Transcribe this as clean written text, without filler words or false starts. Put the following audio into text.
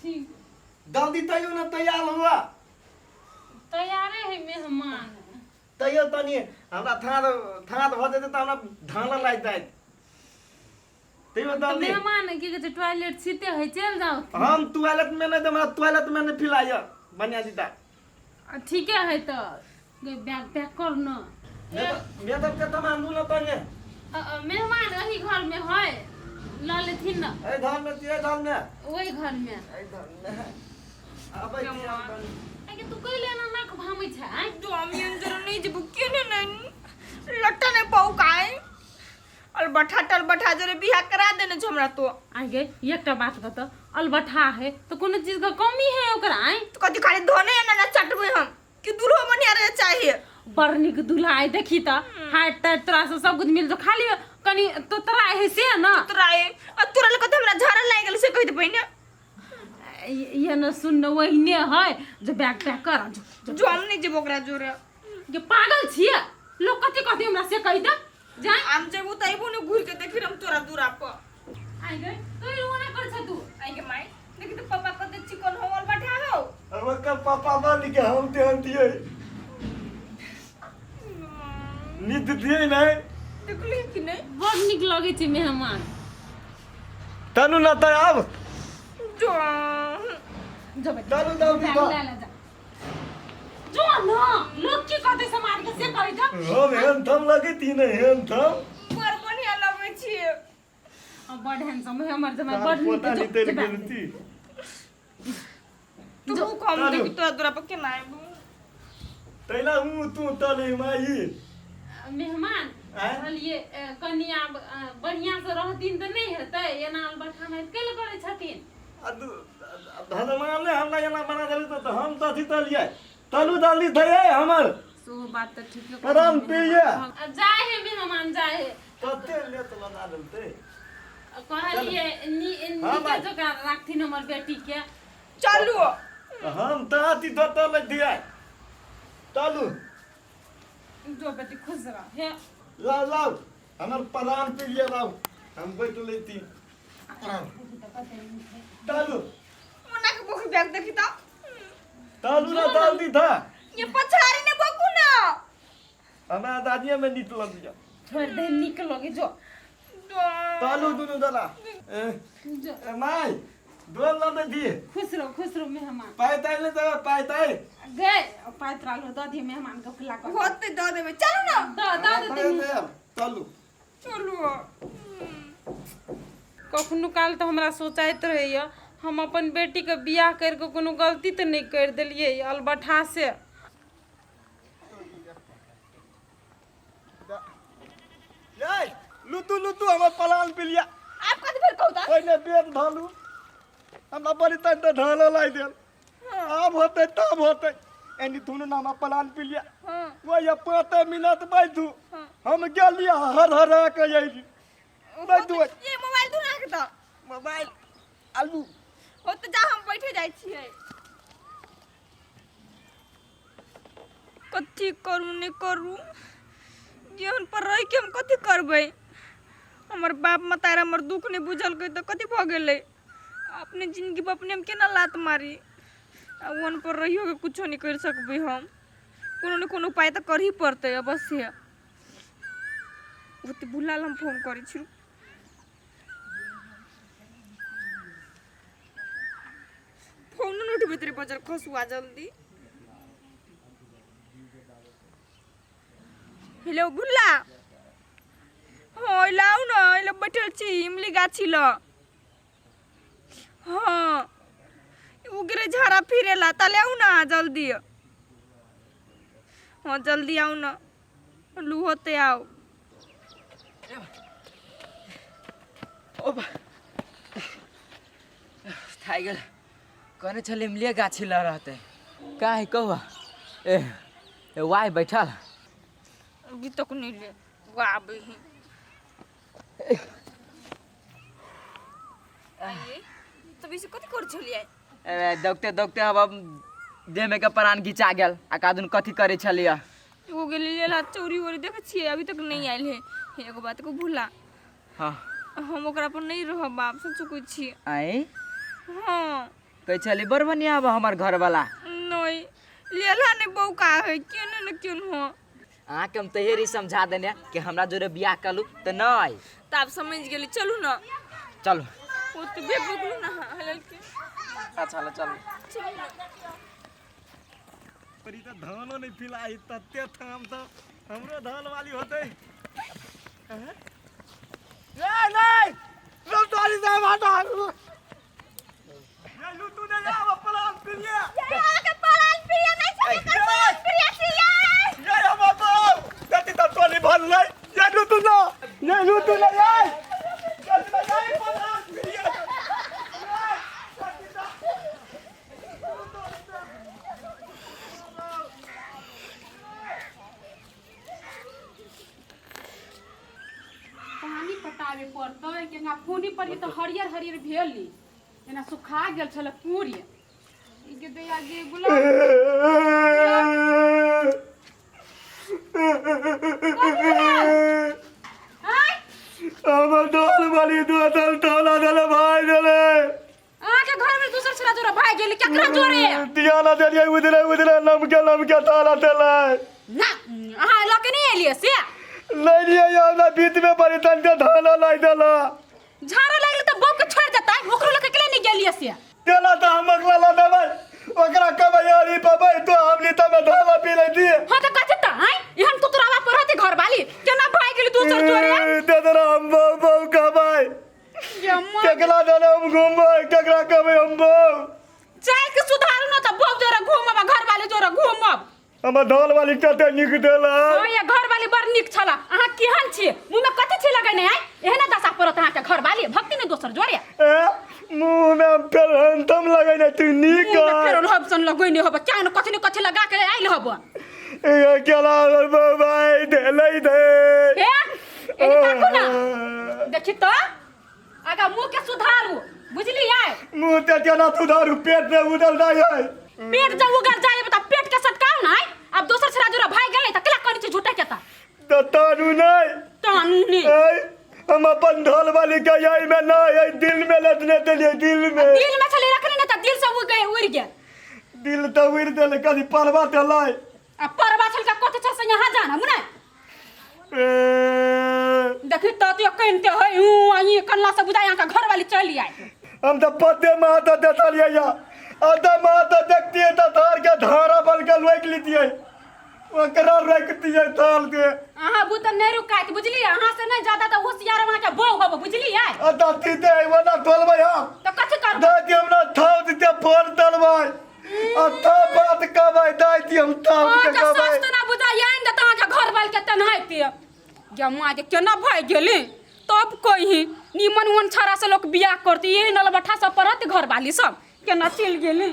ठीक। जल्दी तैयो न तैयार हुआ। तैयारे है मेहमान। तैयो तनी हमरा थार थार भऽ जेतै तऽ हमरा धान लागि जायत। तैयो तऽ जल्दी। मेहमान की कहै छै, टॉयलेट छीते है, चलि जाउ। हम टॉयलेट में नहीं, हमरा टॉयलेट में नहीं फिलाइए बनिया जीता। ठीके है, तऽ गे बैग पैक कर न। मेदब के तमान दू न तंगे। मेहमान एही घर में है, लऽ लेथिन न। एहि धान में, एहि धान में। ओहि घर में। एहि धान में आबै छी हम तनी। आगे तू कैले ना नाक भामै छै आँय? जो हम अंदर नहीं जब के ने नहीं लट्टा नहीं पाऊ काय अलबठा टलबठा जरे बियाह करा देने छो हमरा तो। आगे एकटा बात कह, अलबठा है तो कोनो चीज के कमी है ओकरा आँय? तो कथी खाली धने ना ना चटबै हम कि दूल्हो बढ़िया रहे चाहिए। बड़ नीक दूल्हा आइ, देखी तऽ हाइट ताइट तोरा से सब कुछ मिल जो, खाली कनि तो तोरा है से न। तोरा ए आ तोरा लग कथी हमरा झाड़ा लागि गेल से कहि दे पहिने। ये न सुन न, ओहिने है जो बैग पैक कर जो जो। जो हम नहीं जेबो ओकरा जोरे। ये पागल छियै, लोग कथी कथी हमरा से कहि दे जाय। हम जेबो त अइबो ने घुर के देखी हम तोरा दूरा पर। आइ गई तो रोना कर छ तू। आई के माई देखी तो पापा कते चिकन हो अलबठा हो। ओकर पापा बन के हम तेहन दिए नींद दिए नहीं। देखली कि नहीं? बड़ नीक लगै छै मेहमान। तनु न तऽ आब। जो जो बेटी। चलू जल्दी बैग बा। ले ले जा। जो न, लोग की कहतै समाज के से कहि दे। हम हेन थम लगती नहीं हेन थम। बड़ बढ़िया लगै छियै। बड़ हैंडसम है हमर जमाई, बड़ नीक। पोता जो, निकलि जो बैग गेल ले। ती। तू कम चलू। देखी तोरा दूरा पर केना आबू। तैला हूँ तू तले माई। मेहमान आँय? कहलिए कनिया बढ़िया से रहथिन तऽ नहि हेतै, एना अलबठाम हैत कैले करै छथिन? आ धनमान ने हमरा एना बना देली तऽ हम तऽ अथी तलियै तलू जल्दी थैयै हमर। सेहो बात तऽ ठीके। परम प्रिय। जाय है मेहमान, जाय है। कते लेत लगा देलतै। कहलिए हाँ नीके भाई। जकाँ राखथिन हमर बेटी के। चलू। हम तऽ अथी तऽ तलै दियै चलू। जो बेटी, खुश रह हे। लाउ लाउ हमर प्राण प्रिय लाउ, हम बैठ लेती। चलू। ओना के बोखी बैग देखी त। चलू ना जल्दी था। ये पछाड़ी ने बकू ना। हमरा दादिये में नीक लग छोड़ दे, नीक लगे जो। चलू दुनू दला। ए, जो। ए, माय डोल न दे दिए। खुश रहो, खुश रहो मेहमान। पाइ ताइ नहि देबै पाइ ताइ? गए पाइ तोरा दऽ दिए मेहमान के खुला कर। होते दऽ देबै, चलू ना। दऽ दऽ पाइ देथिन। देब, चलू। चलू। कखनो काल तऽ हमरा सोचाइत रहैए, हम अपन बेटीके बियाह करि कऽ कोनो गलती तऽ नहि करि देलियै अलबठा से। ये लुतु लुतु हमर पलान पिलिया। आप कथी फेर कहू त? पहिने बेद ढालू, हमरा बड़ी तन तऽ ढालो लागि देल। आब होतै तब होतै, एनी धुन ना हमरा पलान पिलिया। वही 5 मिनट बैठू, हम गेलियै हर हर के अयली बैठू। ये मोबाइल दू ना के त। मोबाइल आलू। हो तऽ जा, हम बैठे जाइ छियै। कथी करू नहि करू, जीवन पर रहि के हम कथी करबै? हमर बाप मतार हमर दुख नहि बुझलकै तऽ कथी भऽ गेलै? अपने जिंदगी पर अपने हम केना लात मारी? आ वन पर रहियो के कुछो नहि करि सकबै हम। कोनो ने कोनो उपाय तऽ करही पड़तै अवश्य। ओते भुलाल हम फोन करै छी। फोन नहि उठबैत रे बजर खसुआ जल्दी। हेलो भुल्ला, हाँ लाउ ने, एला बैठल छी इमली गाछी लग। हाँ ओ गेलै झाड़ा फिरे ला, ताले आउ ना जल्दी। हाँ जल्दी आउ ना, लू होते आउ। ओ बा थाकि गेल। कहने छलै इमलिए गाछी लग रहतै, का है कहुआ? ए ए वाह बैठल। अभी तक नहीं ले वो आबे ही। आइए तब इसे कथी कर छलियै? ए, दौगते दौगते अब देह में के प्राण घिचा गेल। आ कादुन कथी करै छलियै? एगो गेली लेल चोरी वोरी देखै छियै, अभी तक नहीं आयल है। हे, एगो बात को भूला। हाँ। हम ओकरा पर नहीं रहब बाप से चुकै छी। आइ? हाँ। कहै छली बड़ बढ़िया हबो हमर घरवाला। नहीं लेला नहीं बौका है केने न केन हो। अहाँके हम तैयारी समझा देने कि हमरा जोरे बियाह कलू तऽ नहि। तऽ आब समझ गेली, चलू ना। चलू। ओ तऽ बे बगलू ना हलल के। अच्छा चलू चलू। चलू ना। परी तऽ धानो नहि पिलाई तते थाम तऽ हमरो धान वाली होतै। ए नहीं लुटारी दे माता ये लुटू नहीं आव पलान पिलिए। ये अहाँके पलान प्रिय नहीं छै, एकर पलान प्रिय छियै। ये हम बाप कति त टोली भरलै। ये लुटू ना, ये लुटू नहीं आय कति त ये पलान पिलिए। पानी पटाबे पड़तै केना पूरी पर तऽ हरियर हरियर भेली एना सुखा गेल छलै पूरी। ई के दैया गे गुलाब आँय? हमर डोल वाली दोतल टोला देले भाई देले। अहाँके घर में दोसर छला जोरा भाग गेली केकरा जोरे? दिया ना देलियै उधरे उधरे लमके लमके ताला देले। ना अहाँ लऽ के नहि एलियै से? नहीं लियै हमरा बीच में बड़ी तनके धान लाई देला। झाड़ा लागल तऽ बौक के छोड़ि देतै, ओकरो लऽ के केले नहि गेलियै से? देला तऽ हम अगला ला देबै ओकरा कहबै अरी पबै तो हम ली तब धान पी लै दिए। हाँ तऽ कथी तऽ आँय एहन कुतुरावा पर रहतै घरवाली केना भागि गेली दोसर जोरे? दे दे हम बौ बौ कहबै केकरा देने हम घूमबै केकरा कहबै हम बौ। चाय के सुधारू न तऽ बौ जोरे घूमब आ घरवाली जोरे घूमब। हमर धान वाली कते नीक देला। हाँ ये घरवाली बड़ नीक छला। अहाँ केहन छी, मुँह में कथी छी लगेने आँय? एहने दशा पड़त अहाँके घरवाली भक्ति ने दोसर जोरे। ए मुँह में फेर हंतम लगेने तू नीक। मुँह में फेर हबसन लगेने हब क्या न कथी न कथी लगा के आयल हब। ए केला हमर बौ भाई देलै दे। हे एने ताकू ना देखी तो आगा मुँह के सुधारू बुझलियै? मुँह ते केना सुधारू, पेट में उदल नहीं है। पेट जब उगर जाए त पेट के सटकाउ ना। अब दोसर छड़ा जोरा भाग गेलै त केला कनी छै झूठा के त त तानू नहीं तानू नहीं। ए हम अपन ढोल वाली के यही में नहीं है, दिल में लदने देलिए दिल में। दिल में छले रखने न त दिल से उड़ गए उड़ गेल। दिल त उड़ देले कभी परवा देलै। आ परवा छल के कथि छ से यहाँ जाना मुने। ए देखी त तू कनते है ऊ आई कन्ला से बुझाय अहाँ के घर वाली चलि आए। हम तो पते माता देखलिए या आधा माता देखतिए त धार के धारा बन के रोक लीतिए ओकरा रोकतिए थाल के। अहाँ बू त नहीं रुकाइत बुझलिए, अहाँ से नहीं ज्यादा त होशियार अहाँ के बहू हब बुझलिए। अदा तीते वना तोलबै हम त कथि करबै? दादी दी हमरा थाव दीते फोन तलबै आ था बात कहबै दादी दी हम थाव अहाँ के के कहबै। सास त ना बुझाय आनि देत अहाँ के घर वाली के तेनाहिते। गे माँ के केना भागि गेली तब कही निमन उमन छड़ा से लोग बियाह करती यही नलबठा सब पड़त घर वाली सब केना चलि गेली।